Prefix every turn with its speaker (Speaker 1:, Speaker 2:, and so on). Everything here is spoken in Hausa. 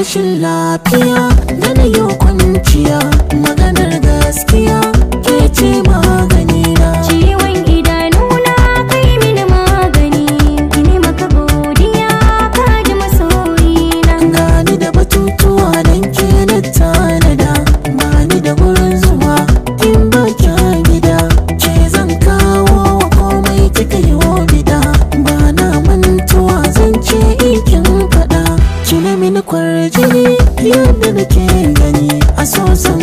Speaker 1: Rashin lafiya da na yi kwanciya, maganar gaskiya, ke ce maganina.
Speaker 2: Ciwon idanuna kai mini magani, ini maka godiya ka ji masoyina.
Speaker 1: Gani da batutuwa don ke na tanada, bani da gurin zuwa in ba kya gida. Ke zan kawo wa komai kika yi wa bida, ba na mantuwa zan ce in kin faɗa. Ki na mini kwarjini yadda nake gani a so zan